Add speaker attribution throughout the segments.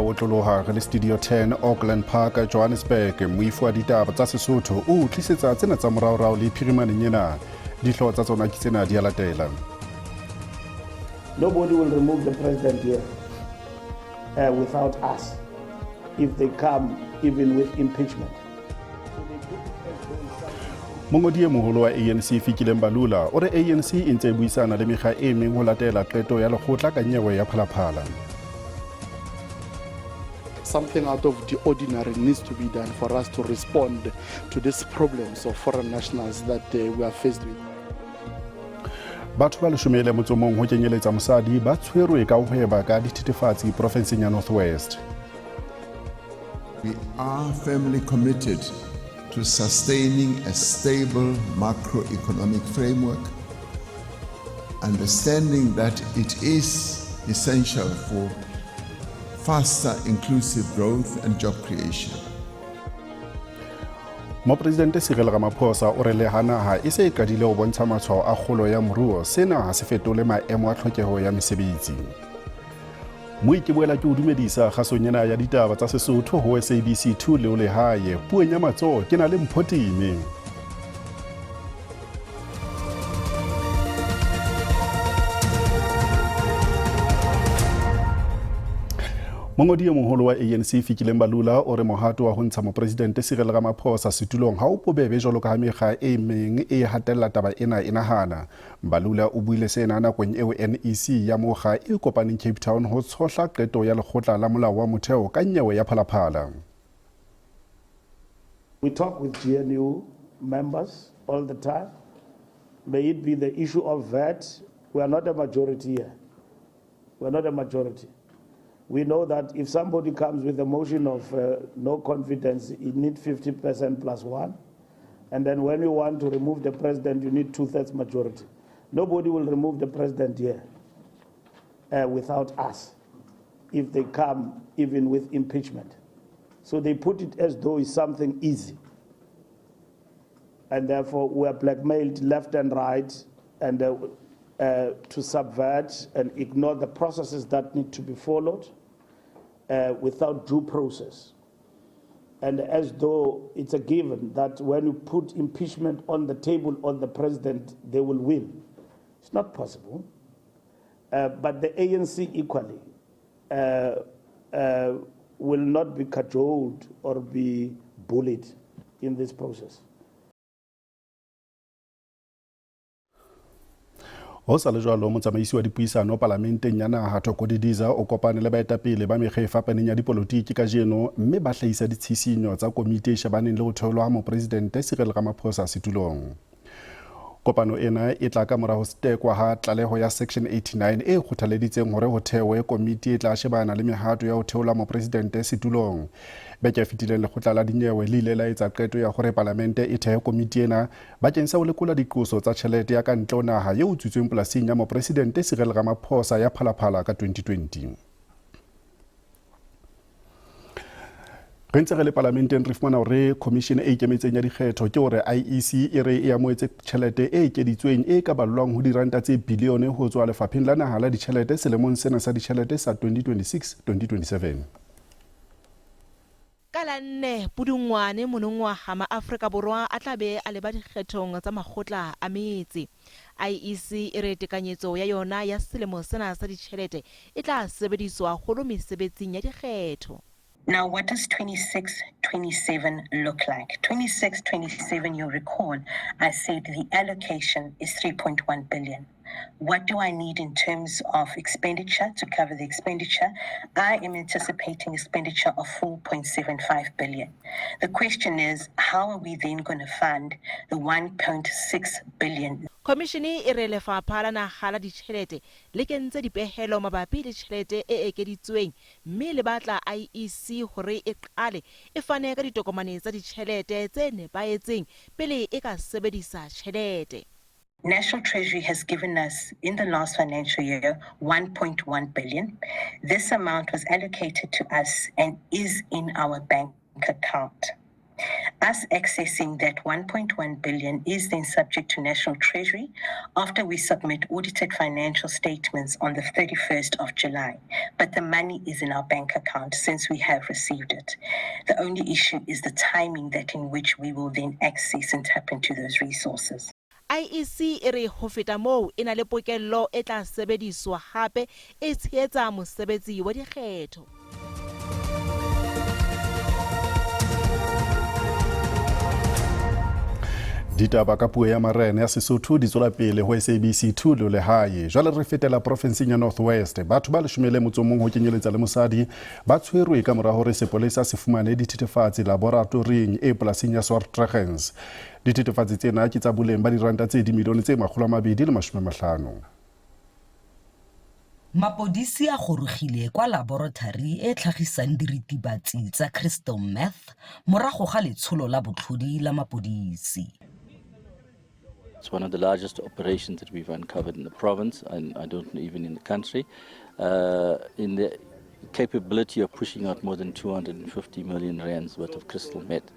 Speaker 1: otloloha re le Studio 10 Auckland Park, Johannesburg. Moifo wa ditaba tsa Sesotho o tlisetsa tsena tsa moraorao le phirimaneng ena. Dihlooho tsa tsona ke tsena di a latela.
Speaker 2: Nobody will remove the president here without us if they come even with impeachment.
Speaker 1: Mongodi e moholo wa ANC Fikile Mbalula o re ANC e ntse e buisana le mekga e meng ho latela qeto ya lekgotla ka nyewe ya Phalaphala.
Speaker 3: Something out of the ordinary needs to be done for us to respond to these problems of foreign nationals that we are faced with.
Speaker 1: Batho ba 11 ho kenyeletsa mosadi ba tshwerwe ka ho hweba ka dithethefatsi profenseng ya North West.
Speaker 4: We are firmly committed to sustaining a stable macroeconomic framework, understanding that it is essential for faster inclusive growth and job creation.
Speaker 1: Mopresidente Cyril Ramaphosa o re le ha naha e se e qadile ho bontsha matshwao a kgolo ya moruo, sena ha se fetole maemo a tlhokeho ya mesebetsi. Moi ke boela ke o dumedisa kgasong ena ya ditaba tsa Sesotho ho SABC 2 le o lehae. Puong ya matsoho ke na le Mpho Time. Mongodi e moholo wa ANC Fikile Mbalula o re mohato wa ho ntsha mopresidente Cyril Ramaphosa setulong ha o bobebe jwalo ka ha mekga e meng e hatella taba ena e nahana. Mbalula o buile sena nakong eo NEC ya mokga e kopaneng Cape Town ho tshohla qeto ya lekgotla la molao wa motheo ka nyewe ya Phalaphala.
Speaker 2: We talk with GNU members all the time. May it be the issue of VAT. We are not a majority here. We are not a majority. We know that if somebody comes with a motion of no confidence, you need 50% plus one. And then when you want to remove the president, you need 2/3 majority. Nobody will remove the president here without us, if they come even with impeachment. So they put it as though it's something easy. And therefore we are blackmailed left and right and to subvert and ignore the processes that need to be followed without due process. And as though it's a given that when you put impeachment on the table on the president, they will win. It's not possible. But the ANC equally will not be cajoled or be bullied in this process.
Speaker 1: Ho sa le jwalo, motsamaisi wa dipuisano palamenteng ya naha Thoko Didiza o kopane le baetapele ba mekga e fapaneng ya dipolotiki kajeno mme ba hlahisa ditshisinyo tsa komiti e shebaneng le ho theolwa ha mopresidente Cyril Ramaphosa setulong. Kopano ena e tla ka mora ho tekwa ha tlaleho ya Section 89 e kgothaleditseng hore ho thewe komiti e tla shebana le mehato ya ho theola mopresidente setulong. Beke e fetileng lekgotla la dinyewe le ile la etsa qeto ya hore palamente e thehe komiti ena bakeng sa ho lekola diqoso tsa tjhelete ya ka ntle ho naha e utswitsweng polasing ya mopresidente Cyril Ramaphosa ya Phalaphala ka 2020. Re ntse re le palamenteng re fumana hore commission e ikemetseng ya dikgetho ke hore IEC e re e amohetse tjhelete e ekeditsweng e ka ballwang ho diranta tse bilione ho tswa lefapheng la naha la ditjhelete selemong sena sa ditjhelete sa 2026-2027.
Speaker 5: Ka la 4 Pudungwane monongwaga, maAfrika Borwa a tla be a leba dikgethong tsa makgotla a metse. IEC e re tekanyetso ya yona ya selemo sena sa ditjhelete e tla sebediswa haholo mesebetsing ya dikgetho.
Speaker 6: Now, what does 26-27 look like? 26-27, you'll recall, I said the allocation is 3.1 billion. What do I need in terms of expenditure to cover the expenditure? I am anticipating expenditure of 4.75 billion. The question is, how are we then going to fund the 1.6 billion?
Speaker 5: Komishini e re lefapha la naha la ditjhelete le kentse dipehelo mabapi le tjhelete e ekeditsweng mme le batla IEC hore e qale e fane ka ditokomane tsa ditjhelete tse nepahetseng pele e ka sebedisa tjhelete.
Speaker 6: National Treasury has given us in the last financial year 1.1 billion. This amount was allocated to us and is in our bank account. Us accessing that 1.1 billion is then subject to National Treasury after we submit audited financial statements on the 31st of July. But the money is in our bank account since we have received it. The only issue is the timing that in which we will then access and tap into those resources.
Speaker 5: IEC e re ho feta moo e na le pokello e tla sebediswa hape e tshehetsa mosebetsi wa dikgetho.
Speaker 1: Ditaba ka puo ya marena ya Sesotho di tswela pele ho SABC 2 le lehae. Jwale re fetela profenseng ya North West. Batho ba 11 ho kenyeletsa le mosadi ba tshwerwe ka mora hore sepolesa se fumane dithethefatsi laboratoring e polasing ya Swartregens. Dithethefatsi tsena ke tsa boleng ba diranta tse dimilione tse 250.
Speaker 7: Mapodisi a gorogile kwa laboratory e tlhagisang diritibatsi tsa crystal meth morago ga letsholo la botlhodi la mapodisi.
Speaker 8: It's one of the largest operations that we've uncovered in the province, and I don't know even in the country, in the capability of pushing out more than 250 million rands worth of crystal meth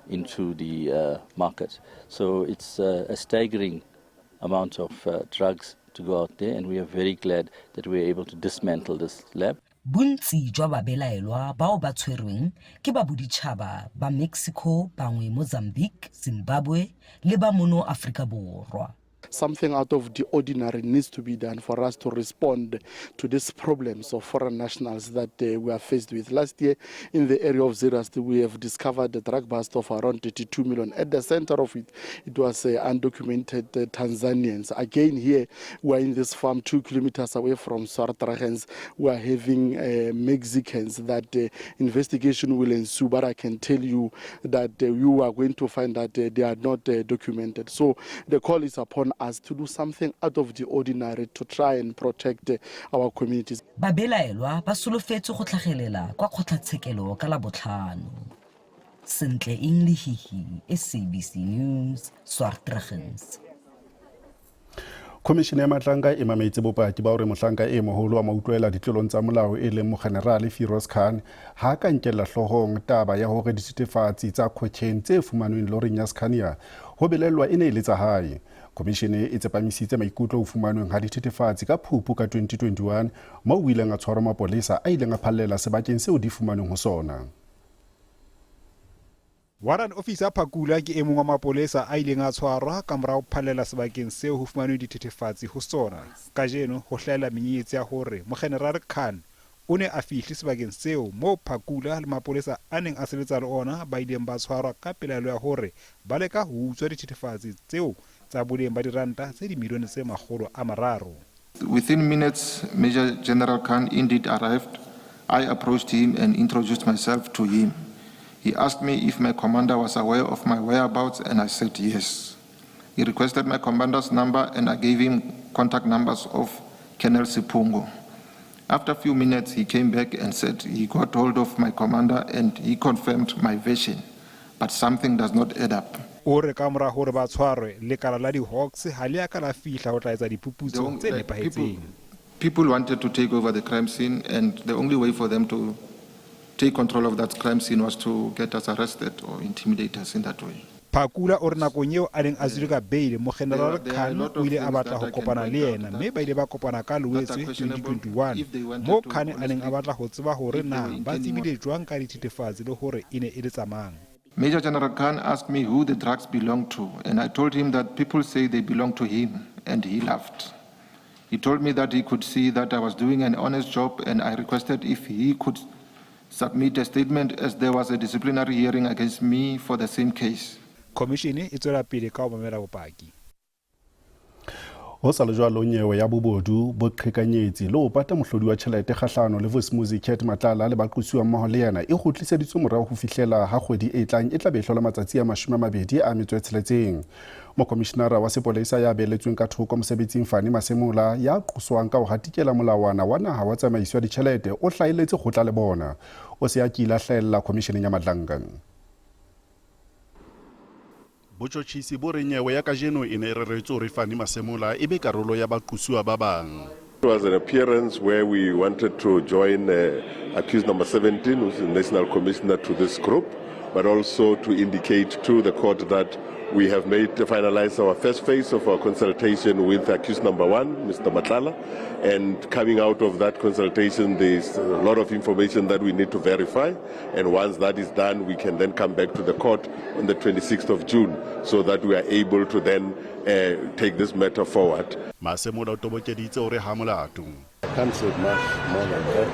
Speaker 8: into the market. So it's a staggering amount of drugs to go out there, and we are very glad that we are able to dismantle this lab.
Speaker 7: Bontsi jwa babelaelwa bao ba tshwerweng ke ba boditšhaba ba Mexico, bangwe Mozambique, Zimbabwe le ba mono Afrika Borwa.
Speaker 3: Something out of the ordinary needs to be done for us to respond to these problems of foreign nationals that we are faced with. Last year, in the area of Zeerust, we have discovered the drug bust of around 32 million. At the center of it, it was undocumented Tanzanians. Again, here, we are in this farm 2 kilometers away from Swartruggens. We are having Mexicans that investigation will ensue, but I can tell you that you are going to find that they are not documented. So the call is upon us to do something out of the ordinary to try and protect our communities.
Speaker 7: Babelaelwa ba solofetse go tlhagelela kwa kgotlatshekelo ka Labotlhano. Sentle Eng Lehihi, SABC News, Swartruggens.
Speaker 1: Khomishene ya Matlanka e mametse bopaki ba hore mohlanka e moholo wa mautlwela ditlolong tsa molao e leng Mokgenerale Firoz Khan ha ka nkella hloohong taba ya hore dithethefatsi tsa cocaine tse fumanweng loring ya Scania ho belellwa e ne e le tsa hae. Khomishene e tsepamisitse maikutlo ho fumanweng ha dithethefatsi ka Phupu ka 2021 moo o ileng a tshwarwa mapolesa a ileng a phallela sebakeng seo di fumanweng ho sona.
Speaker 9: Warrant Officer Phakula ke e mong wa mapolesa a ileng a tshwarwa ka mora ho phallela sebakeng seo ho fumanweng dithethefatsi ho sona. Kajeno ho hlahella menyenyetsi ya hore Mokgenerale Khan o ne a fihle sebakeng seo moo Phakula le mapolesa a neng a sebetsa le ona ba ileng ba tshwarwa ka pelaelo ya hore ba leka ho utswa dithethefatsi tseo tsa boleng ba diranta tse dimilione tse 300.
Speaker 10: Within minutes, Major General Khan indeed arrived. I approached him and introduced myself to him. He asked me if my commander was aware of my whereabouts, and I said yes. He requested my commander's number, and I gave him contact numbers of Colonel Sipungo. After a few minutes, he came back and said he got hold of my commander and he confirmed my version, but something does not add up.
Speaker 9: O re ka mora hore ba tshwarwe, lekala la di-Hawks ha le a ka la fihla ho tla etsa diphuputso tse nepahetseng.
Speaker 10: People wanted to take over the crime scene, and the only way for them to take control of that crime scene was to get us arrested or intimidate us in that way.
Speaker 9: Phakula o re nakong eo a neng a tswile ka beile, Mokgenerale Khan o ile a batla ho kopana le yena mme ba ile ba kopana ka Loetse 2021 moo Khan a neng a batla ho tseba hore na ba tsebile jwang ka dithethefatsi le hore e ne e le tsa mang.
Speaker 10: Major General Khan asked me who the drugs belonged to, and I told him that people say they belong to him, and he laughed. He told me that he could see that I was doing an honest job, and I requested if he could submit a statement as there was a disciplinary hearing against me for the same case.
Speaker 9: Commission e tswela pele ka ho mamela bopaki.
Speaker 1: Ho sa le jwalo, nyewe ya bobodu, boqhekanyetsi le ho pata mohlodi wa tjhelete kgahlano le Vusimuzi Cat Matlala le baqosuwa mmoho le yena e kgutliseditswe morao ho fihlela ha kgwedi e tlang e tla be e hlola matsatsi a 26. Mokomishinara wa sepolesa ya beeletsweng ka thoko mosebetsing Fani Masemola ya qoswang ka ho hatikela molawana wa naha wa tsamaiso ya ditjhelete o hlahelletse kgotla le bona. O se a kile a hlahella khomisheneng ya Madlanga. Botjhotjhisi bo re nyewe ya kajeno e ne e reretswe hore Fani Masemola e be karolo ya baqosuwa ba bang.
Speaker 11: It was an appearance where we wanted to join accused number 17, who's the national commissioner, to this group. but also to indicate to the court that we have finalized our first phase of our consultation with accused number 1, Mr. Matlala, and coming out of that consultation, there's a lot of information that we need to verify, and once that is done, we can then come back to the court on the 26th of June so that we are able to then take this matter forward.
Speaker 1: Masemola o tobokeditse hore ha molato.
Speaker 12: I can't say much more than that.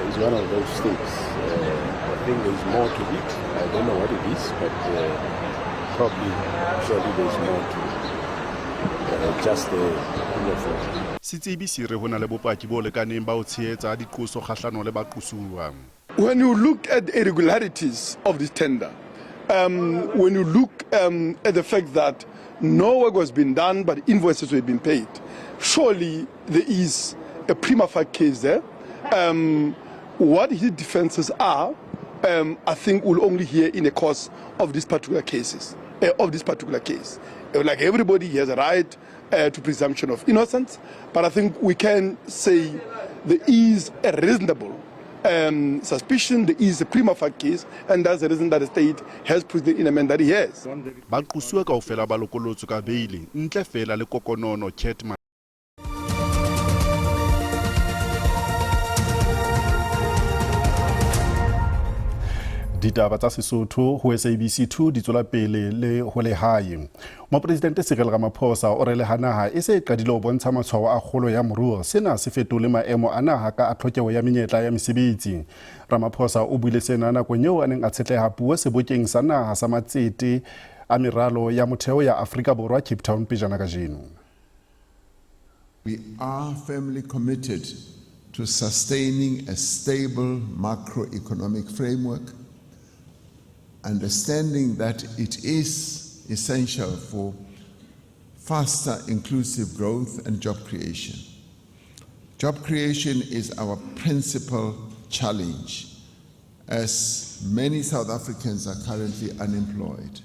Speaker 12: It's one of those things. I think there's more to it. I don't know what it is, but probably, surely there's more to just the uniform.
Speaker 1: Setsebi se re ho na le bopaki bo lekaneng ba ho tshehetsa diqoso kgahlano le baqosuwa.
Speaker 3: When you look at the irregularities of this tender, when you look at the fact that no work was being done but invoices were being paid, surely there is a prima facie case there. What his defenses are, I think we'll only hear in the course of these particular cases, of this particular case. Like everybody, he has a right to presumption of innocence, but I think we can say there is a reasonable suspicion, there is a prima facie case, and that's the reason that the state has put the in that he has.
Speaker 1: Baqosuwa kaofela ba lokolotswe ka beile ntle fela le kokonono Cat Ditaba tsa Sesotho ho SABC 2 di tswela pele le ho lehae. Mopresidente Cyril Ramaphosa o re le ha naha e se e qadile ho bontsha matshwao a kgolo ya moruo, sena se fetole maemo a naha ka a tlhokeho ya menyetla ya mesebetsi. Ramaphosa o buile sena nakong eo a neng a tshetleha puo sebokeng sa naha sa matsete a meralo ya motheo ya Afrika Borwa Cape Town pejana kajeno.
Speaker 4: We are firmly committed to sustaining a stable macroeconomic framework, understanding that it is essential for faster inclusive growth and job creation. Job creation is our principal challenge, as many South Africans are currently unemployed.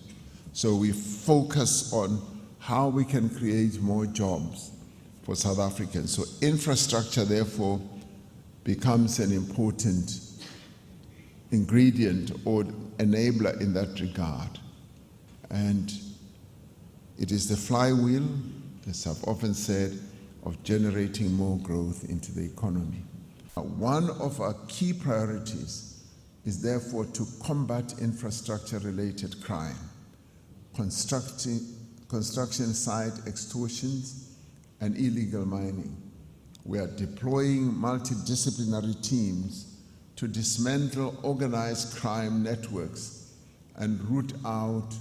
Speaker 4: So we focus on how we can create more jobs for South Africans. So infrastructure, therefore, becomes an important ingredient or enabler in that regard. And it is the flywheel, as I've often said, of generating more growth into the economy. One of our key priorities is therefore to combat infrastructure-related crime, construction site extortions, and illegal mining. We are deploying multidisciplinary teams to dismantle organized crime networks and root out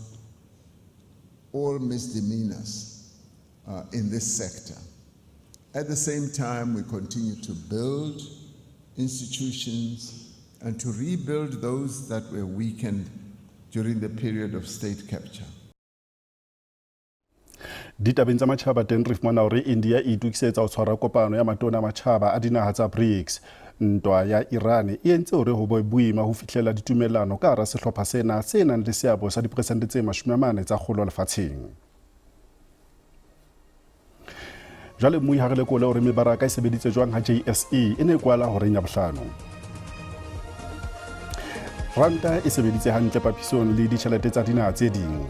Speaker 4: all misdemeanors in this sector. At the same time, we continue to build institutions and to rebuild those that were weakened during the period of state capture.
Speaker 1: Ditabeng tsa matjhaba teng re fumana hore India e itokisetsa ho tshwara kopano ya matona a matjhaba a dinaha tsa BRICS. Ntwa ya Iran e entse hore ho be boima ho fihlela ditumellano ka hara sehlopha sena se nang le seabo sa diperesente tse 40 tsa kgolo lefatsheng. Jwale mmui ha re lekole hore mebaraka e sebeditse jwang ha JSE e ne e kwala horeng ya bohlano. Ranta e sebeditse hantle papisong le ditjhelete tsa dinaha tse ding.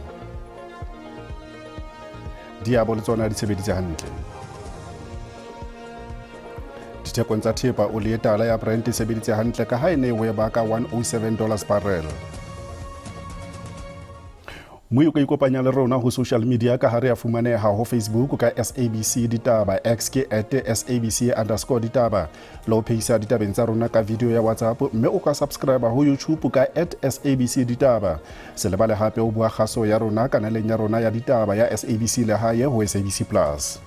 Speaker 1: Diabo le tsona di sebeditse hantle. Dithekong tsa thepa oli e tala ya Brent e sebeditse hantle ka ha e ne e hweba ka $107 barrel. Mmui o ka ikopanya le rona ho social media ka ha re a fumaneha ho Facebook ka SABC Ditaba, X ke @SABC_ditaba, le ho phehisa ditabeng tsa rona ka video ya WhatsApp, mme o ka subscribe ho YouTube ka @SABC Ditaba. Se lebale hape o bua kgaso ya rona kanaleng ya rona ya ditaba ya SABC Lehae ho SABC Plus.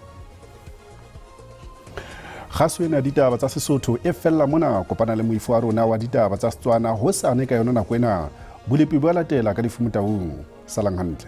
Speaker 1: Kgaso ena ya ditaba tsa Sesotho e fella mona. Kopana le moifo wa rona wa ditaba tsa Setswana hosane ka yona nako ena. Bolepi bo a latela ka difumotaung. Salang hantle.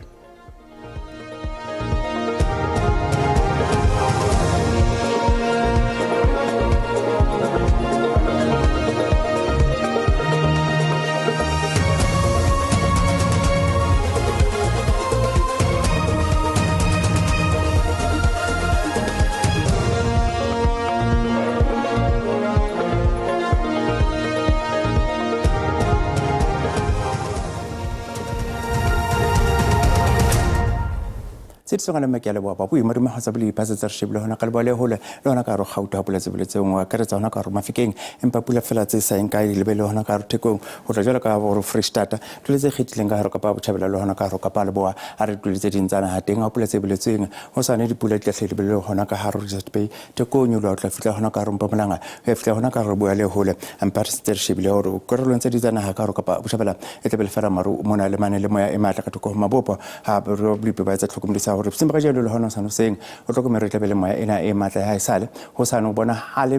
Speaker 13: Tse di tswang le ke a leboha ba bui madume ga tsa bole iphatse tsa re shebile hona ka leboa le hole le hona ka hare Gauta ha pula tse boletseng ho akaretsa hona ka hare Mafikeng empa pula fela tse sa eng kae lebe le hona ka hare Thekong ho tla jwalo ka hore Freistata dule tse kgethileng ka hare Kapa Botjhabela le hona ka hare Kapa Leboa ha re dule tse ding tsa naha teng ha pula tse boletsweng ho sane dipula di tla hle lebele hona ka hare Richards Bay Thekong nyoloha ho tla fihla hona ka hare Mpumalanga ho ya fihla hona ka hare Leboa le hole empa re sentse re shebile hore karolong tse ding tsa naha ka hare Kapa Botjhabela e tla be le fela maru mona le mane le moya e matla ka thoko ho mabopo ha bolipi ba etsa tlhokomediso ya hore bosiung ba kajeno le hona hosane hoseng o hlokomele re tla be le moya ena e matla ya haesale hosane o bona ha le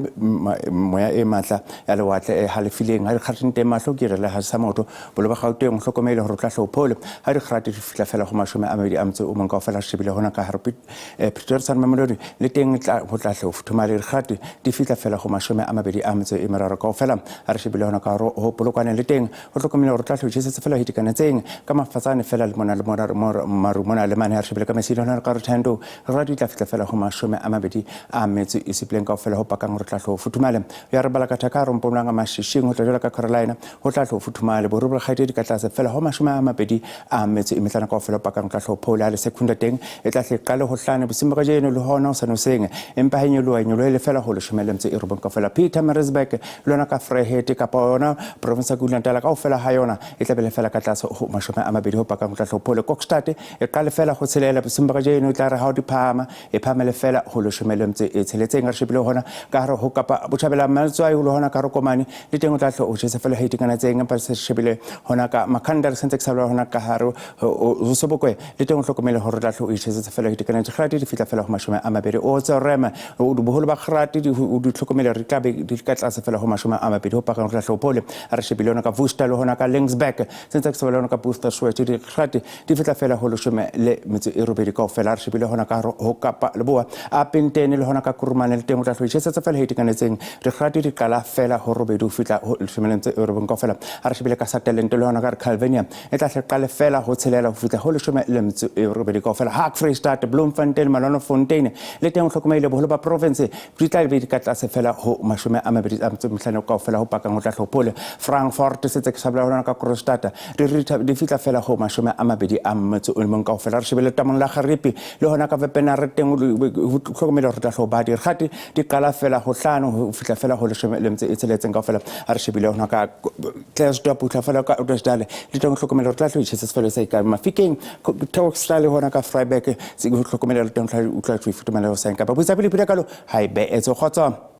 Speaker 13: moya e matla ya lewatle e halefileng ha dikgarateng teng mahlo ke re le ha sa motho bolo ba Gauteng o hlokomele hore o tla hle o phole ha dikgarate di fihla fela go 21 kaofela re shebile hona ka hare Pretoria San Mamelodi le teng ho tla hle o futhumale dikgarate di fihla fela go 23 kaofela ha re shebile hona ka hare ho Polokwane le teng o hlokomele hore o tla hle o tjhesetse fela ho itekanetseng ka mafatsane fela le mona le mona maru mona le mane ha re shebile ka mesile hona ka re thando re di tla fihla fela go 27 kaofela ho pakang hore tla hle o futhumale ya re bala ka thaka re mponang mashishing ho tla jwalo ka Carolina ho tla hle o futhumale boru bo kgaitedi ka tlase fela ho 25 kaofela ho pakang tla hle o phola le sekunda teng e tla hle qale ho hlane bosiung ba kajeno le hona ho sa noseng empa ha nyoloha e nyolohe le fela ho 19 kaofela Pietermaritzburg le yona ka Vryheid kapa yona province ya KwaZulu-Natal kaofela ha yona e tla be le fela ka tlase ho 20 ho pakang tla hlopho le Kokstad e qale fela ho tshelela bosiung ba kajeno e tla re ha o di phahama e phahamele fela ho 16 re shebile hona ka hare ho Kapa Botjhabela Maltswai le hona ka hare Komane le teng o tla hle o tjhese fela ho itekanetseng empa se shebile hona ka Makhanda re sentse ke sa hona ka hare ho Sebokwe le teng o hlokomele hore o tla hle o itjhesetse fela ho itekanetse kgrate di fihla fela ho 20 o tserema boholo ba kgrate di o di hlokomele re tla be di ka tlase fela ho 20 ho pakang re tla hle o phole a re shebile hona ka Worcester le hona ka Laingsburg sentse ke sa hona ka Boosterswet di kgrate di fihla fela ho 18 kaofela a re shebile hona ka ho Kapa Leboa a Pentene le hona ka Kurumane le teng o tla hle o itjhesetse fela ho itekanetseng dikgrate di qala fela ho 8 ho fihla ho 19 kaofela a re shebile ka Sutherland le hona ka re Calvinia e tla hle qale fela ho tshelela ho fihla ho 18 kaofela Hak Freistata Bloemfontein Malone le teng o hlokomele boholo ba province di tla be di ka tlase fela ho 25 kaofela ho pakang ho tla hlophole Frankfurt setse ke sa bolela hona ka Kroonstad di fihla fela ho 21 kaofela re shebele tamong la Garipi le hona ka Wepener teng ho hlokomele hore tla hlo ba dikgati di qala fela ho hlano ho fihla fela ho 16 kaofela a re shebile hona ka Klerksdorp ho tla fela ka Ottosdal le teng ho hlokomele hore tla hlo itjhese sefelo sa ikabe Mafikeng Theoksla le hona ka Vryburg ho hlokomele le teng tla utlwa futumela ho sa kapa botsa pele pele kalo ha e be etse kgotso.